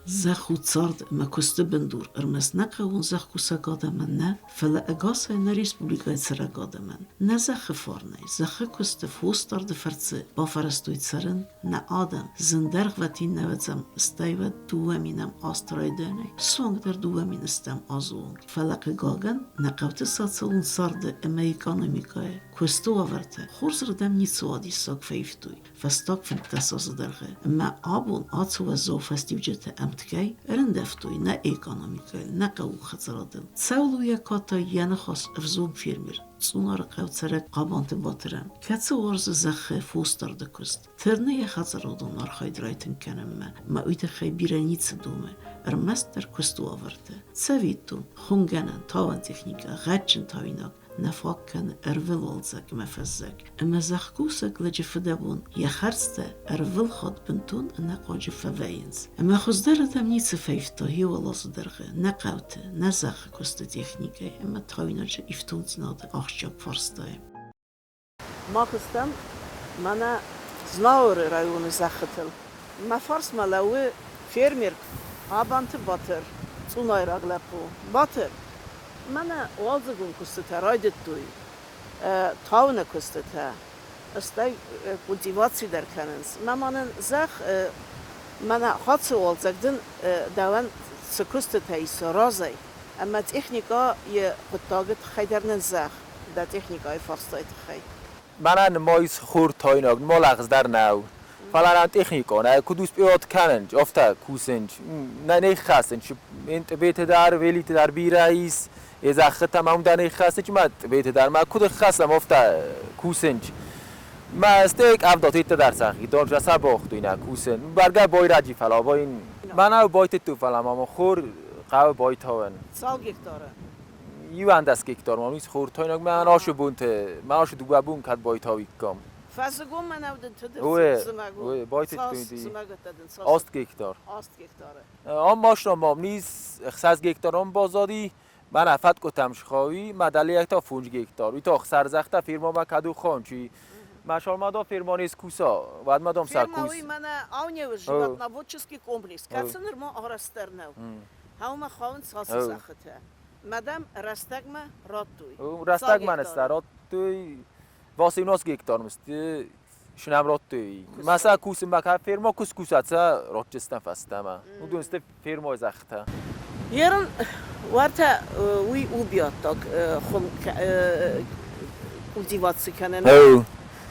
Зӕхх у цард ӕмӕ куысты бындур ӕрмӕст нӕ хъӕууон зӕхкусӕг адӕмӕн нӕ, фӕлӕ ӕгасӕй нӕ республикӕйы цӕрӕг адӕмӕн. Нӕ зӕххы фарнӕй, зӕххы куысты фосдарды фӕрцы бафӕрӕзтой цӕрын нӕ адӕм, зын дӕргъвӕтин нӕуӕдзӕм стӕй уӕд дыууӕ минӕм азты райдианӕй суангдӕр 2000-ӕм азы онг. Фӕлӕ, хъыгагӕн, нӕ хъӕуты социалон царды ӕмӕ экономикӕйы куысты уавӕртӕ хорзырдӕм ницы уадиссаг фӕивтой фӕстаг 15 азы дӕргъы ӕмӕ абон ацы уӕззау фӕстиуджытӕ ӕмткӕй ӕрӕндӕвтой нӕ экономикӕйыл, нӕ хъӕуы хӕдзарадыл. Цӕуыл у йӕ катай йӕ ныхас ӕвзонг фермер, Цъунары хъӕу цӕрӕг Хъабанты Батырӕн, кӕцы уарзы зӕххы фосдарды куыст, тырны йӕ хӕдзарадон архайд райтынг кӕнынмӕ ӕмӕ уый тыххӕй бирӕ ницы домы, ӕрмӕстдӕр куысты уавӕртӕ. Цӕвиттон, хуымгӕнӕн, тауӕн техникӕ, гъӕдджын тауинаг нӕ фаг кӕны ӕрвылуалдзӕг ӕмӕ фӕззӕг, ӕмӕ зӕхкусӕг лӕджы фыдӕбон йӕ хӕрдзтӕ ӕрвылхатт бынтон ӕнӕхъуаджы фӕвӕййынц. Ӕмӕ хуыздӕр адӕм ницы фӕивта иуал азы дӕргъы нӕ хъӕуты, нӕ зӕххы куысты техникӕйы ӕмӕ тауинаджы ифтонгдзинады ахсджиаг фарстайы. Мах стӕм мӕнӕ Знауыры районы зӕххытыл. Мӕ фарсмӕ лӕууы фермер Хъабанты Батыр, цъунайраг лӕппу. Батыр, мӕнӕ уалдзыгон куыстытӕ райдыдтой, тауыны куыстытӕ, стӕй культиваци дӕр кӕнынц. Мӕ ма нын зӕгъ, мӕнӕ хӕцы уалдзӕг дын дӕуӕн цы куыстытӕ ис разӕй, ӕмӕ техникӕйы хъуыддагы тыххӕй дӕр нын зӕгъ, дӕ техникӕйы фарстайы тыххӕй. Мӕнӕ нымайыс хуртайнаг, ма лӕгъздӕр нӕу. Фӕлӕ нӕм техникон, куыд успевать кӕнын, афтӕ кусын, нӕ не ххӕсын, тъбеты дӕр, велиты дӕр бирӕ ис, зӕххытӕ мӕм дӕр не ххӕсынч, мӕ тъбеты дӕр мӕ куыд ӕххӕсӕм, афтӕ кусынч. Мӕ стӕй къӕвдатӕ дӕр сӕхи дон сӕ бохтой нӕ кусын. Бӕргӕ байрӕджы фӕлӕ абон мӕнӕу байтыдтой, фӕлӕ ма мӕ хор хъӕуы байтауын. Цал гектары? 11 гектар ма мис хуртойнаг мӕ ашы бунты, мӕ ашы дыууӕ бун кӕд байтауиккам. Фӕззыгон мӕнӕу дын тыды зымӕгон. Уе, байтыдтой ди. Зымӕгӕттӕ дын цас? 8 гектар. 8 гектары. Ам машина мам низ 6 гектар ам базади, мӕнӕ фӕткъуытӕм схауи, мӕ дӕлейаг та 5 гектар. Уый та ӕхсӕрдзӕхтӕ фирмамӕ кӕд у хончи. Мӕ шалмадо фирма не скуса, уӕдмӕ дам сӕ Фирма кус. уый мӕнӕ Аунеуы животноводческий комплекс, кӕцы нырма арӕзт дӕр нӕу. Хъӕумӕ хауынц ацы зӕххытӕ. Мадам рӕстӕгмӕ радтой. Рӕстӕгмӕ нӕ радтой 18 гектар мсты шынӕм радтой. Мӕ сӕ кусынмӕ ка ферма куы скусат, сӕ ратджыстӕм фӕстӕмӕ. Уыдон сты фермӕйы зӕххытӕ. Ерын уӕртӕ уый у биаттаг хуым культиваци кӕнын.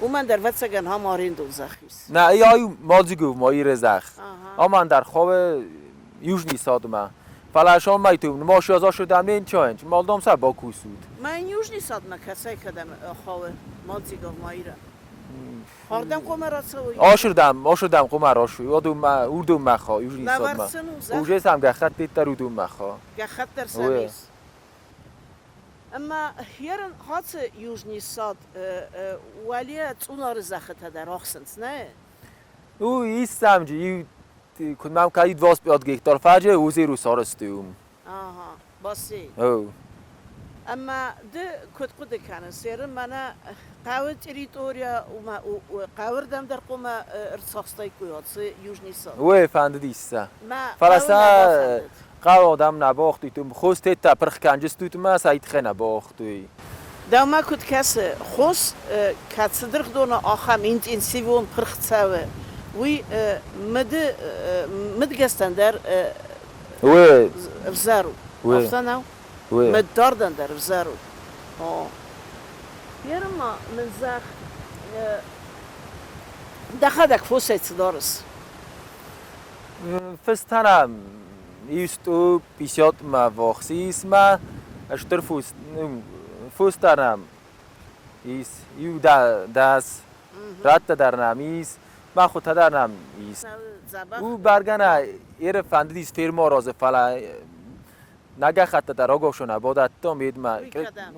Уымӕн дӕр ӕвӕццӕгӕн ам арендон зӕхх ис. Нӕ, ай мадзыгов ма иры зӕхх. Аман дӕр хъӕуы Южный садмӕ. Фӕлӕ соммӕйты нымӕсӕз асыдӕм не нчайынч, малдам сӕ бакусут. Мӕн Южный садмӕ кӕцӕй кӕдӕм хъӕуы Мадзигов Маира? Ардӕм хъуамӕ рацӕуой? Ашырдӕм, ашырдӕм хъуамӕ рацӕуой, уӕдонмӕ, уырдонмӕ хъӕуы Южный садмӕ. Лӕвӕрд сын у зӕхх? Уже сӕм гӕххӕтт дӕр уыдонмӕ хъӕуы. Гӕххӕтт дӕр сӕм ис. Ӕмӕ хӕрын хӕцы Южный сад уӕле Цъунары зӕххытӕ дӕр ахсынц, нӕ? Ну, ис сӕм иу куыд мӕм кӕд 25 гектар фӕджы, узеру сарӕзтой уым. Ага, бассейн. Оу. Ӕмӕ ды куыд хъуыды кӕныс, ерын мӕнӕ хъӕуы территория, хъӕуырдӕм дӕр хъуамӕ ӕрцахстаиккой ацы Южный сад? Уый фӕндыдис сӕ. Фӕлӕ сӕ хъӕуы адӕм нӕ баохтой, хос теттӕ пырх кӕнджыстут ӕмӕ сӕ итхӕй нӕ баохтой. Дӕумӕ куыд кӕсы, хос кӕцы дыргъдоны ахӕм интенсивон пырх цӕуы, уый мыды мыдгӕстӕн дӕр ӕвзӕр у. Афтӕ нӕу? Мыддардӕн дӕр ӕвзӕр у. О. Ерын-ма мын зӕгъ, дӕхӕдӕг фосӕй цы дарыс? Фыстӕнӕ исту 50-мӕ ввахс ис мӕ стыр фос, фос дӕр нӕм ис, иу дӕс рӕттӕ дӕр нӕм ис, мӕ хуытӕ дӕр нӕм ис. У бӕргӕ нӕ еры фӕндыдис ферма аразын, фӕлӕ нӕ гӕххӕттӕ дӕр рагофсон нӕ бадӕттам, едмӕ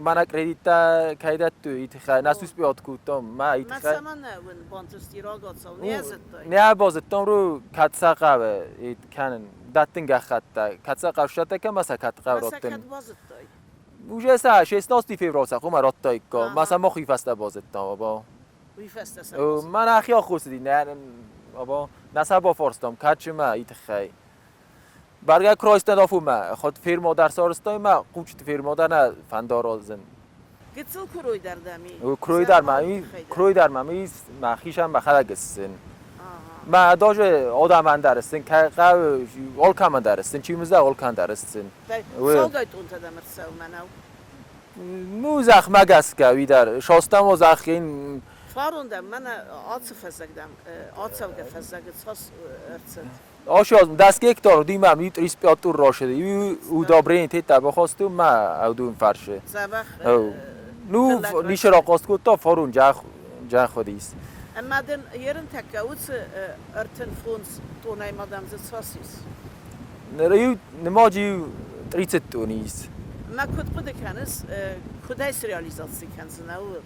мӕнӕ кредиттӕ кӕй дӕттой, и тыххӕй нӕ суспеат кодтам, мӕ и тыххӕй. Цӕмӕн уын бантысти рагацау, не зыдтай? Не базыдтам, ру кӕд сӕ хъӕуы кӕнын, дӕттын гӕххӕттӕ, кӕд сӕ хъӕуы кӕмӕ сӕ кӕд хъӕуы раттын. Кӕд базыдтай? Уже сӕ 16 февраль сӕ хъуамӕ радтаиккам, мӕ сӕ мах уый фӕстӕ базыдтам, аба. Уый фӕстӕ сӕ базыдтам. Мӕ нӕхи аххос уыди, нӕ, аба, нӕ сӕ бафарстам, кӕд чымӕ, и тыххӕй. Бӕргӕ куы афонмӕ, хот ферма дӕр сарӕзтай ӕмӕ хъуджыты ферма дӕр нӕ фӕнд аразын. Гыццыл куырой дӕр дӕм и? Куырой дӕр мӕм и, куырой дӕр мӕм и, мӕхицӕн мӕхӕдӕг ссын. Мӕ даже адӕмӕн дӕр ссын, кӕй хъӕуы, алкӕмӕн дӕр ссын, чи мызда, алкӕмӕн дӕр ссын. Цалгай тъунтӕ дӕм ӕрцӕуы мӕнӕу? Ну, зӕхмӕ гӕсгӕ уый дӕр. Састам о зӕхх ин. Фарон дӕм, мӕнӕ ацы фӕззӕг дӕм, ацӕугӕ фӕззӕгы цас ӕрцыд? Ошоз 10 гектар уыди мӕм иу 35 тур росыди. Иу удобрение тетта бахосту мӕ ӕвдун фарсы. Дзӕбӕх. Ну, ницы рахъаст кодта, фарон джах уыдис. Ӕмӕ дын ерын тӕккӕ уыцы 35 тоннӕй ма дӕм дзы цас ис? Ныр иу нымаджы иу 30 тонны ис. Ӕмӕ куыд хъуыды кӕныс, куыдӕй среализаци кӕндзынӕ ууыл?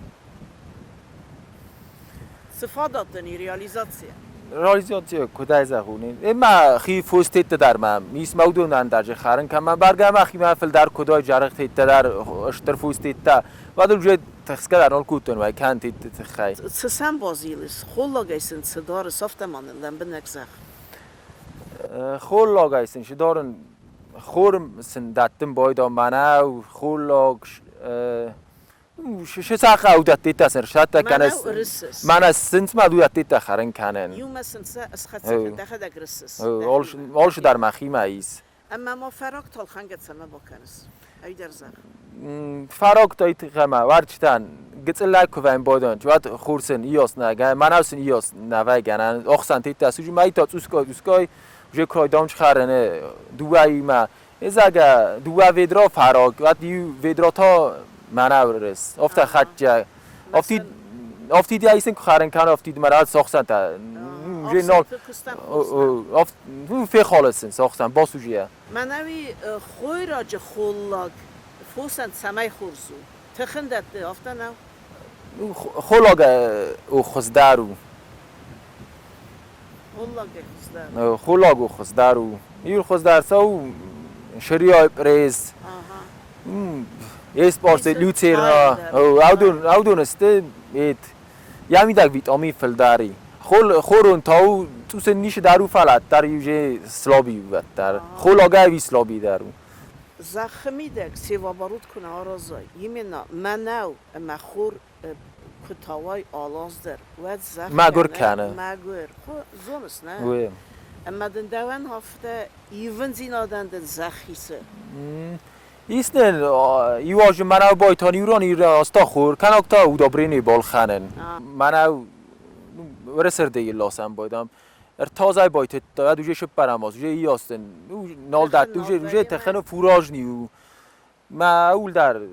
Цы фадат дын и реализацийӕн? Реализацийӕ куыдӕй зӕгъон? Мӕ хи фостеттӕ дӕр мӕм ис, мӕ уыдонӕн дӕр хӕрын кӕм бӕргӕ мӕхимӕ фылдӕр куыдой жарыгътеттӕ дӕр, стыр фостеттӕ. Уӕд уже тыхсгӕ дӕр нал кодтон уӕй кӕнтетты тыххӕй. Цы сӕм базилыс, холлагӕй сын цы дарыс, афтӕ ма нын лӕмбынӕг зӕгъ. Холлагӕй сын цы дарын, хор сын дӕттын байдам мӕнӕу, холлаг, Сӕ удӕттитӕ сын рсӕттӕ кӕнӕ мӕнӕ сынцмӕ удӕттитӕ хӕрын кӕнын. Иумӕ сын сӕ схӕццӕ дӕхӕдӕг рыссыс. Алцы дӕр мӕхимӕ ис. Ӕмӕ ма фӕрак талхӕнгӕ цӕмӕ бакӕныс? Ӕй дӕр зӕгъ. Фӕрак та итыхӕмӕ уарчытӕн гыцъыллӕг куы вӕйын бодон, уӕд хур сын иос нӕ, мӕнӕу сын иос нӕ вӕйгӕнӕн, охсан титтӕ суджы мӕй та цъусгай цъусгай уже крой домч хӕрыны дыууӕимӕ. Эзагӕ дыууӕ ведро фӕрак, уӕд иу ведро та мӕнӕу рыс. Офтӕ хӕццӕ. Офтид офтид яйсын куы хӕрын кӕны, офтид мӕ рад сохсантӕ. Уже нал фехалысын сохсан, басужия. Мӕнӕуи хойраджы холлаг фосӕн цӕмӕй хорз у? Тыхын дӕтты, афтӕ нӕу? Холлаг у хуыздӕр у. Холлагӕй хуыздӕр. Холлаг у хуыздӕр у. Иу хуыздӕр цӕу шириай пресс. Еспорт люцерна. Аудон сты эт. Я мидӕг витамин фылдӕр и. Хорон тау цъусын нишы дӕр у фӕлӕ дӕр уже слаби уӕддӕр. Холлагӕй ви слаби дӕр у. Зӕххы мидӕг севооборот куы нӕ аразай, именно мӕнӕу ӕмӕ хор куы тауай алаз дӕр, уӕд зӕхх мӕгуыр кӕны. Мӕгуыр. Зоныс, нӕ? Ӕмӕ дын дӕуӕн афтӕ ивындзинадӕн дын зӕхх исы. Иснен иу азы мӕнӕу байтон иурон аста хор, кӕнӕг та удобрение балхӕнын. Мӕнӕу уӕрӕсердейы ласӕн байдам. Ӕртазӕй байтыдта, уӕд уже сыппӕрӕм аз, уже иастын. Нал дӕтты, уже уже тыххӕн фуражни у. Мӕ аул дӕр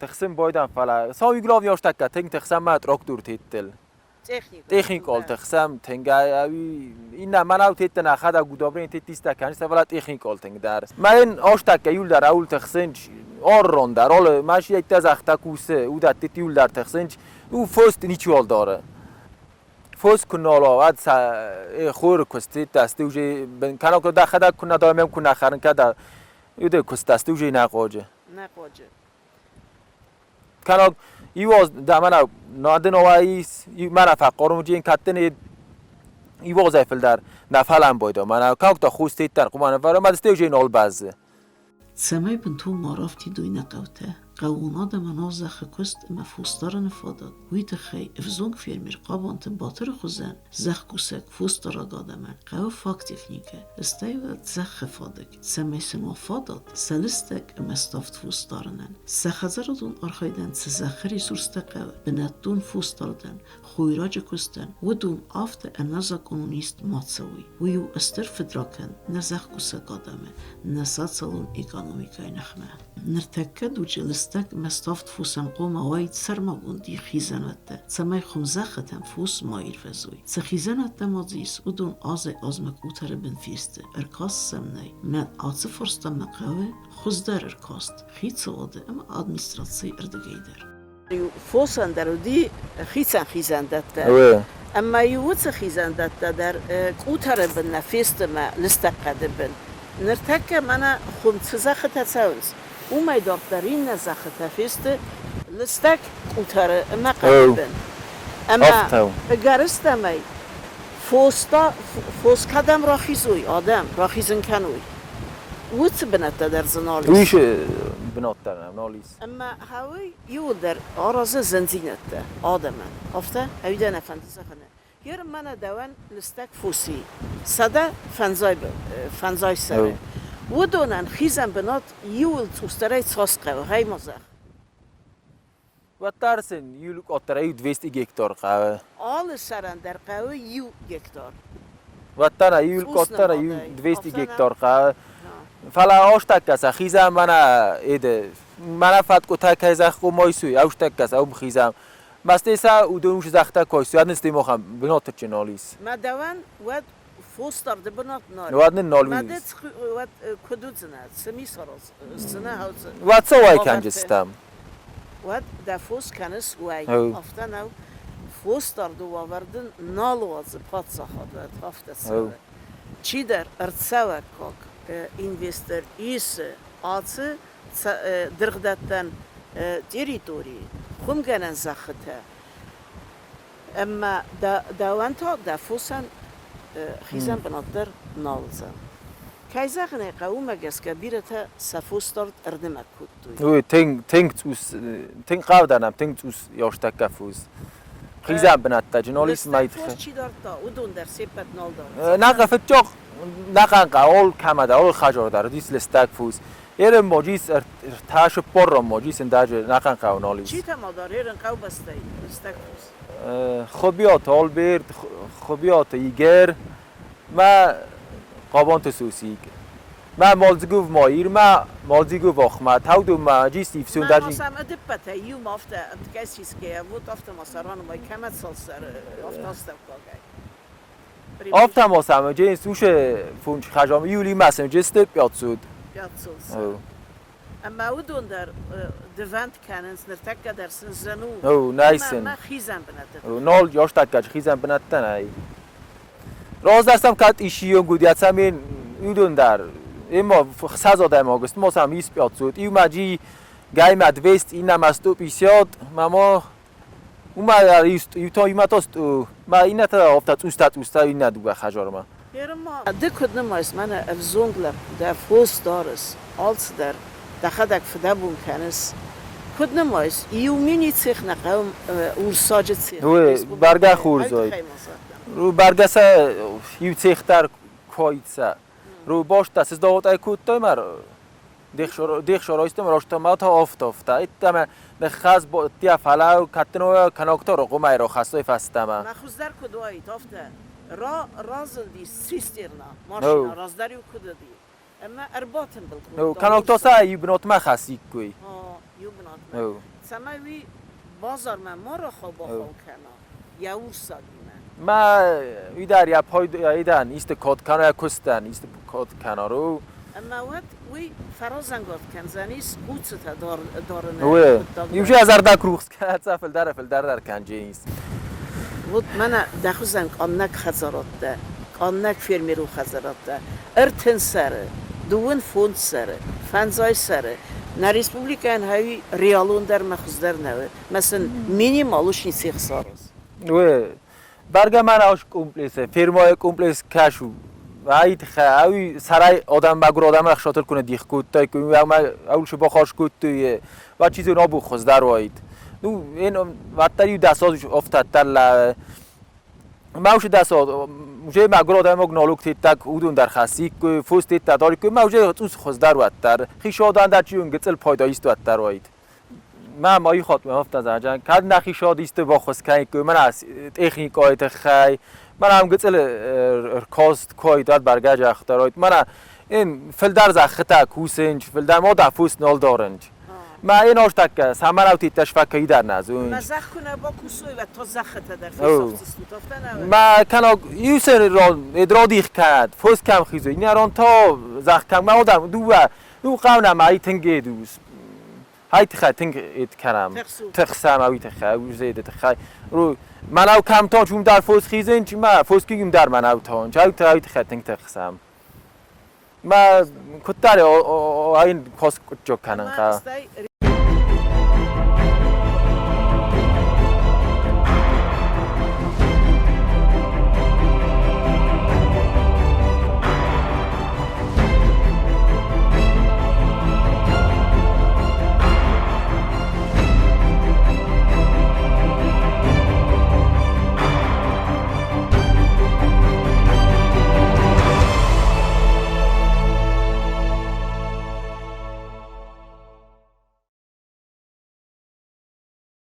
тыхсын байдам, фӕлӕ сау главный астӕккӕ тынг тыхсӕм мӕ трактор теттыл. Техникал тыхсӕм тынг, иннӕ мӕнӕу теттын ӕхӕдӕг удобрение теттистӕ кӕныс, фӕлӕ техникал тынг дӕр. Мӕн астӕккӕ иул дӕр аул тыхсынч, аррон дӕр, алы машинӕтӕ загъта кусы, удӕтты иул дӕр тыхсынч, ну фост ничиуал дары. Фос куы нал уа, уӕд сӕ хоры куыст теттӕсты уже кӕнӕ куы дӕхӕдӕг куы нӕ дарӕм, куы нӕ хӕрын кӕда, уыды куыстӕсты уже нӕ хъуаджы. Нӕ хъуаджы. Кӕнӕ иу аз дӕ мӕнӕ нады науа ис, мӕнӕ фӕхъарм уыди, кӕддӕр иу азӕй фылдӕр нӕ фӕлӕмбойдӕ, мӕнӕ кӕугтӕ хус теттӕн хъуымӕ нывӕры, мӕ дысты уже нал бӕззы. Цӕмӕй бынтон ма рафтидой нӕ хъӕутӕ, хъӕууон адӕмӕн а зӕххы куыст ӕмӕ фосдарыны фадат, уый тыххӕй ӕвзонг фермер Хъабанты Батыры хуызӕн зӕхкусӕг фосдарӕг адӕмӕн хъӕуы фаг техникӕ, стӕй уӕд зӕххы фадыг, цӕмӕй сын уа фадат сӕ лыстӕг ӕмӕ ставд фос дарынӕн. Сӕ хӕдзарадон архайдӕн цы зӕххы ресурстӕ хъӕуы бынӕттон фосдардӕн, хойраджы куыстӕн, уыдон афтӕ ӕнӕзакъонон ист ма цӕуой. Уый у стыр фыдракӕнд нӕ зӕхкусӕг адӕмы, нӕ социалон экономикӕйы ныхмӕ. Ныртӕккӕ дуджы лыстӕг ӕмӕ ставд фосӕн хъуамӕ уаид сӕрмагонд хизӕнуӕттӕ, цӕмӕй хуымзӕххытӕм фос ма ирвӕзой. Цы хизӕнуӕттӕ ма дзы ис, уыдон азӕй-азмӕ къутӕры бын фесты, ӕркаст сӕм нӕй. Мӕн ацы фарстамӕ хъӕуы хуыздӕр ӕркаст хицауады ӕмӕ администрацийы ӕрдыгӕй дӕр. Фосӕн дӕр уыди хицӕн хизӕндӕттӕ. Ӕмӕ-иу уыцы хизӕндӕттӕ дӕр къутӕры бын нӕ фесты мӕ лыстӕг хъӕды бын. Ныртӕккӕ мӕнӕ хуым цы зӕххытӕ цӕуынц, уымӕй дарддӕр иннӕ зӕххытӕ фесты лыстӕг къутӕры ӕмӕ хъӕды бын. Ӕмӕ ӕгӕрыстӕмӕй фос та фос кӕдӕм рахизой, адӕм рахизын кӕной. Уыцы бынӕттӕ дӕр дзы нал ис. Уый бынат дӕр нал ис. Ӕмӕ хъӕуы иуылдӕр аразы зындзинӕдтӕ адӕмӕн. Афтӕ ӕви дӕ нӕ фӕнды зӕгъын? Гер мӕнӕ дӕуӕн лыстӕг фоси 150 сӕры. Уыдонӕн хизӕн бынат иуыл цъусдӕрӕй цас хъӕуы, гъей ма зӕгъ. Уӕддӕр сын иу къаддӕр 200 гектар хъӕуы. Алы сӕрӕн дӕр хъӕуы иу гектар. Уӕддӕр иу къаддӕр 200 гектар хъӕуы. Фӕлӕ астӕккӕ сӕ хизӕн мӕнӕ эде мӕнӕ фӕткъуытӕ кӕй зӕххо майсуй, ӕвстӕккӕ сӕ уым хизӕн. Мастеса уыдон уж загъта койсу, аднысты мохам бынаты нал ис. Мӕ дӕуӕн уӕд фосдарды бынат нал. Уӕд нын нал ис. Уӕд куыд уыдзынӕ, цы ми сараздзынӕ? Уӕд цы уӕй кӕнджыстӕм? Уӕд дӕ фос кӕныс уӕй. Афтӕ нӕу. Фосдарды уавӕр дын нал уадзы паддзахад, уӕд афтӕ цӕуы. Чидӕр ӕрцӕуӕггаг инвестор исы ацы дыргъдӕттӕн территори, хуымгӕнӕн зӕххытӕ. Ӕмӕ дӕуӕн та дӕ фосӕн хизӕн бынат дӕр нал уыдзӕн. Кӕй зӕгъын ӕй хъӕуы, уымӕ гӕсгӕ бирӕтӕ сӕ фосдард ӕрнымӕг кодтой. Уый тынг, тынг цъус, тынг къӕвда нӕм, тынг цъус ёстӕккӕ фос. Хизӕн бынӕттӕ нал ис мӕй Фос чи дардта, уыдон дӕр се ппӕт нал дарынц. Нӕ фыццаг нӕхъӕн ол кӕмӕдӕр, ол хӕжор дис лыстӕг фос. Ерын моджис ӕртӕ шыппоррон моджис ӕндӕджы нӕхъӕн хъӕу нал ис. Чи та ма дар ерын хъӕубӕстӕй лыстӕг фос? Хуыбиаты Альберт, Хуыбиаты Игорь, мӕ Хъабанты Сусик. Мӕ Малдзыгов Маир, мӕ Малдзыгов Ахмӕт, хауду мӕ джис ифсун Мӕ дӕр. ма сӕм ӕдыппӕтӕй иумӕ афтӕ ӕмткӕй сисгӕйӕ, вот афтӕ ма сӕ ранымай, кӕмӕ цал сӕры, афтӕ астӕуккагӕй. Афтӕ ма сӕм джинс усе фунч хӕжам иули ма сӕм джисты 500. 500. Ӕмӕ уыдон дӕр дывӕнд кӕнынц, ныртӕккӕ дӕр сын зын у. О, нӕй сын. Ӕмӕ хизӕн бынӕттӕ. Нол ёстаккаджы хизӕн бынӕттӕ нӕй. Раздӕр сӕм кӕд исийон гудиацамин уыдон дӕр ема хсазодӕм август мо сам ис 500 иумӕ джи гаймӕ 200 иннӕмӕ 150 мамо уымӕ иутӕ иумӕ то ма иннӕтӕ афтӕ цъустӕ-цъустӕ иннӕ дыууӕ хӕжармӕ. Ды куыд нымайыс, мӕнӕ ӕвзонг лӕппу дӕ, фос дарыс, алцыдӕр дӕхӕдӕг фыдӕбон кӕныс. Куыд нымайыс, иу мини-цех нӕ хъӕуы урсаджы цех? Уый бӕргӕ хорз уаид. Бӕргӕ сӕ иу цех дӕр куы сӕ. Рубоста сыздӕхтӕй кодтой ма дехшоройстым роштома та офтофта. Иттаме неххаз тия фалау каттино канокто рогумай рохасой фастама. Мӕ хуыздӕр куыд уаид, афтӕ разылдис цистерна, машина раздӕр-иу куыд уыди. Ӕмӕ ӕрбатымбыл кодта. Канокто са иу бынатмӕ хӕссиккой. Иу бынатмӕ. Цӕмӕй уый базармӕ ма рахау-бахау кӕна йӕ урсагимӕ. Ма уый дӕр йӕ пайдан исты код кӕна куыстӕн, исты код кӕна ру. Ӕмӕ уӕд уый фӕразӕнгард кӕндзӕнис хъуццытӕ дарыны хъуыддаг. Иу же зӕрдӕ рухс кӕца фылдӕр фылдӕр дӕр кӕндженис. Вот мӕнӕ дӕ хуызӕн къаннӕг хӕдзарадтӕ, къаннӕг фермерон хӕдзарадтӕ, 30 сӕры, 25 сӕры, 50 сӕры. Нӕ республикӕйӕн хӕуи реалондӕр мӕ хуыздӕр нӕ мӕ сын минималушни цех сараз. Уе, бӕргӕ мӕн аш комплекс, фермайы комплекс кӕшу. Ай тхэ, ай сарай одам мӕгуыр одам ӕхсатыл куы нӕ дих кодтай, куы ӕмӕ аулшы бахас кодтой, ва чи зон абу хуыздӕр уаид. Ну, ен ваттар иу дӕс аз офтаттар ла Ма уже дӕс уже мӕгуыр адӕймаг налог теттаг уыдон дӕр хӕссиккой, фос теттаг дариккой, ма уже цъус хуыздӕр уӕддӕр. Хисадан дӕр чи гыццыл пайда ист уӕддӕр уаид. Ма ма ихат ме афтӕ зӕгъӕн, кӕд нӕ хисад исты баххуыс кӕниккой, мӕнӕ техникӕйы тыххӕй, мӕнӕ ам гыццыл ӕркаст куы уӕд бӕргӕ загъта, мӕнӕ ин фылдӕр зӕххытӕ кусынч, фылдӕр ма дӕ фос нал дарынч. Ма ин астакка самараутитта шфакка идар Мӕ нӕ зӕхх куы нӕ бакусой, уӕд та зӕххытӕ дӕр фесафдзыстут, афтӕ нӕ? Ма канаг юсер эдродих кад, фос кам хизу, инарон та зӕхх кам ма одам дыууӕ, ну хъавна ма ай тынг эдус. Хай тыхай тынг эд карам. Тыхсам ауи тыхай, узеде тыхай. Ру манау кам та чум дар фос хизен, ма фос кигим дар манау тон. Чау та ай тыхай тынг тыхсам. Ма куыддӕр айн кос куыджок канан ха. Стӕй